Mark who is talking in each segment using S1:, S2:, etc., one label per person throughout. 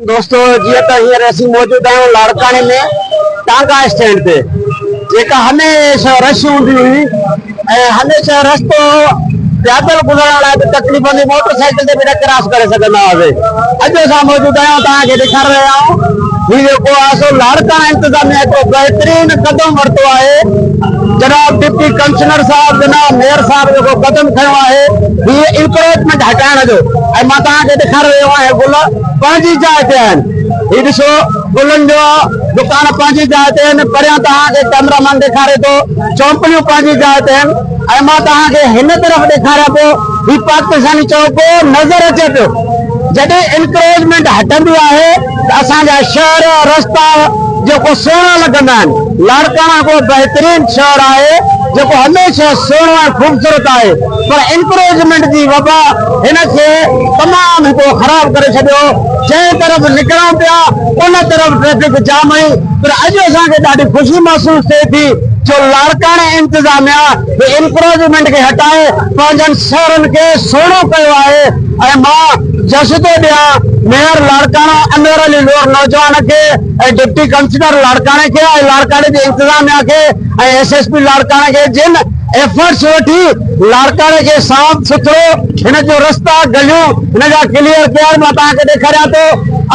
S1: دوستو جيئن ته هينئر اسين موجود آهيون لاڙڪاڻي ۾ ٽانگا اسٽينڊ تي جيڪا هميشه رش هوندي هئي ۽ هميشه رستو پيادل گذرڻ لاء به تڪليف هوندي موٽر سائيڪل تي به نه ڪراس ڪري سگهندا هئاسين اڄ اسان موجود آهيون توهان کي ڏيکاري رهيا آهيون هي جيڪو آهي سو لاڙڪاڻا انتظاميا هڪڙو بهترين قدم ورتو آهي جناب ڊپٽي ڪمشنر صاحب جناب ميئر صاحب جيڪو قدم کنيو آهي هي انڪروچمينٽ هٽائڻ جو ۽ مان توهان کي ڏيکاري رهيو آهيان گل پنهنجي جاء تي آهن هي ڏسو گلن جو دڪان پنهنجي جاء تي آهن پريان توهان کي ڪئميرا مين ڏيکاري ٿو چونپليون پنهنجي جاء تي آهن ۽ مان توهان کي هن طرف ڏيکاريان پيو هي پاڪستاني چوڪ نظر اچي پيو جڏهن انڪروچمينٽ هٽندي آهي ته اسان جا شهر رستا جيڪو سهڻا لڳندا آهن لاڙڪاڻا هڪڙو بهترين شهر آهي جيڪو هميشه سهڻو ۽ خوبصورت آهي پر انڪروچمينٽ جي وبا هن کي تمام هڪڙو خراب ڪري ڇڏيو جنهن طرف نڪرون پيا ان طرف ٽريفڪ جام هئي پر اڄ اسان کي ڏاڍي خوشي محسوس ٿئي ٿي جو لاڙڪاڻي انتظاميا به انڪروچمينٽ کي هٽائي پنهنجن شهرن کي سهڻو ڪيو آهي ۽ مان جس ٿو ڏيان ميئر لاڙڪاڻو انور علي لوهر نوجوان کي ۽ ڊپٽي ڪمشنر لاڙڪاڻي کي ۽ لاڙڪاڻي جي انتظاميا کي ۽ ايس ايس پي لاڙڪاڻي کي جن ايفرٽس وٺي لاڙڪاڻي کي صاف سٿرو هن جو رستا گليون هن جا ڪليئر ڪيا مان توهان کي ڏيکاريان ٿو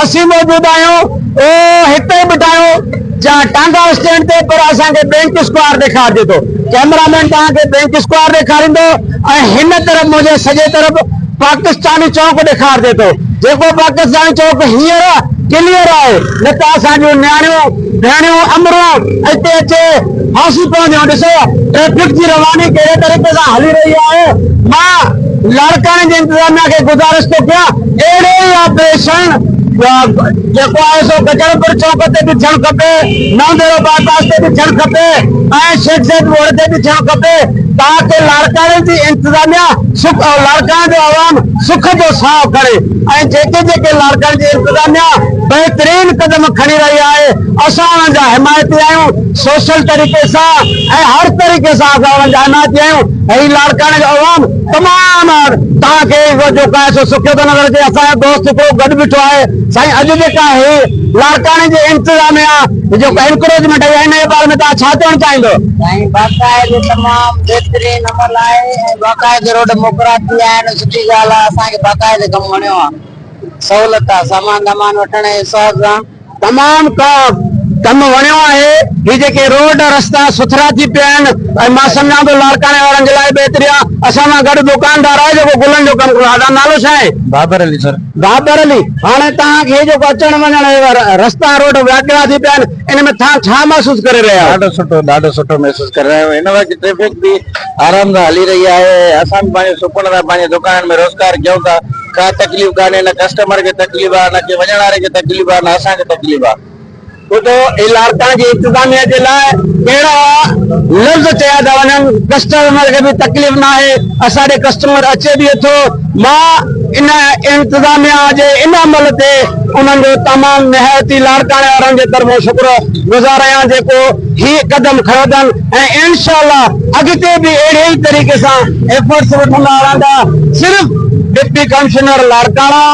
S1: اسين موجود آهيون او هتي بيٺا آهيون جا ٽانگا اسٽينڊ تي پر اسان کي بينڪ اسڪوائر ڏيکارجي ٿو ڪئميرا مين توهان کي بينڪ اسڪوائر ڏيکاريندو ۽ هن طرف منهنجي سڄي طرف پاڪستاني چوڪ ڏيکارجي ٿو جيڪو پاڪستاني چوڪ هينئر ڪليئر آهي نه ته اسان جون نياڻيون ڀيڻيون امرون هتي اچي ڦاسي پونديون ڏسو ٽريفڪ جي رواني ڪهڙي طريقي سان هلي رهي آهي مان لاڙڪاڻي جي انتظاميا کي گذارش ٿو ڪيان اهڙو ئي آپريشن جيڪو آهي سو گجڻپور چوڪ تي به ٿيڻ کپي، نئون ديرو باء پاس تي به ٿيڻ کپي ۽ شيخ زيد موڙ تي به ٿيڻ کپي تاڪه لاڙڪاڻي جي انتظاميا سک لاڙڪاڻي جو عوام سک جو ساهه کڻي ۽ جيڪي جيڪي لاڙڪاڻي جي انتظاميا بهترين قدم کڻي رهي آهي اسان انهن جا حمايتي آهيون سوشل طريقي سان ۽ هر طريقي سان اسان انهن جا حمايتي آهيون ۽ لاڙڪاڻي جو عوام تمام توهان کي اهو جيڪو آهي سو سکيو ٿو نظر اچي اسان جو دوست هڪڙو گڏ بيٺو آهي سائين اڄ جيڪا هي لاڙڪاڻي جي انتظاميا جيڪو انڪروچمينٽ آهي ان جي باري ۾ توهان ڇا چوڻ چاهيندو؟
S2: سائين باقاعدي تمام بهترين عمل آهي ۽ باقاعدي روڊ موڪرا ٿي ويا آهن سٺي ڳالهه آهي اسان کي باقاعدي ڪم وڻيو آهي سهولت آهي سامان دامان وٺڻ جي حساب سان.
S1: تمام ڪم وڻيو آهي هي جيڪي روڊ رستا سٿرا ٿي پيا آهن ۽ مان سمجهان ٿو لاڙڪاڻي وارن جي لاء بهتري آهي اسان سان گڏ دڪاندار آهي جيڪو گلن جو ڪم ڪندو آهي نالو ڇا آهي؟
S3: بابر علي سر.
S1: بابر علي هاڻي توهان کي جيڪو اچڻ وڃڻ رستا روڊ وياڪڙا ٿي پيا آهن ان ۾ توهان ڇا محسوس ڪري رهيا آهيو؟
S3: ڏاڍو سٺو ڏاڍو سٺو محسوس ڪري رهيا آهيون هن وقت ٽريفڪ به آرام سان هلي رهي آهي اسان به پنهنجي سڪون سان پنهنجي دڪانن ۾ روزگار ڪيون ٿا ڪا تڪليف ڪانهي نه ڪسٽمر کي تڪليف آ نه ڪي وڃڻ واري کي تڪليف آ نه اسان کي تڪليف آ.
S1: ٻڌو هي لاڙڪاڻي جي انتظاميا جي لاء ڪهڙا لفظ چيا ٿا وڃن ڪسٽمر کي به تڪليف ناهي اسان ڏي ڪسٽمر اچي به ٿو مان ان انتظاميا جي ان عمل تي انهن جو تمام نهايت ئي لاڙڪاڻي وارن جي طرفون شڪر گذار آهيان جيڪو هي قدم کنيو اٿن ۽ انشاء الله اڳتي به اهڙي ئي طريقي سان ايفرٽس وٺندا رهندا صرف ڊپٽي ڪمشنر لاڙڪاڻو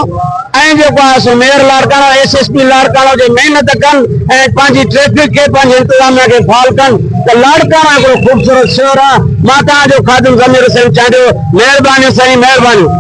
S1: ۽ جيڪو آهي سو mayor Larkana S S P Larkana جي محنت ڪن ۽ پنهنجي ٽريفڪ کي پنهنجي انتظاميا کي فعال ڪن ته لاڙڪاڻو هڪڙو خوبصورت شهر آهي مان توهان جو خادم ضمير حسين چانڊيو مهربانيون سائين مهربانيون.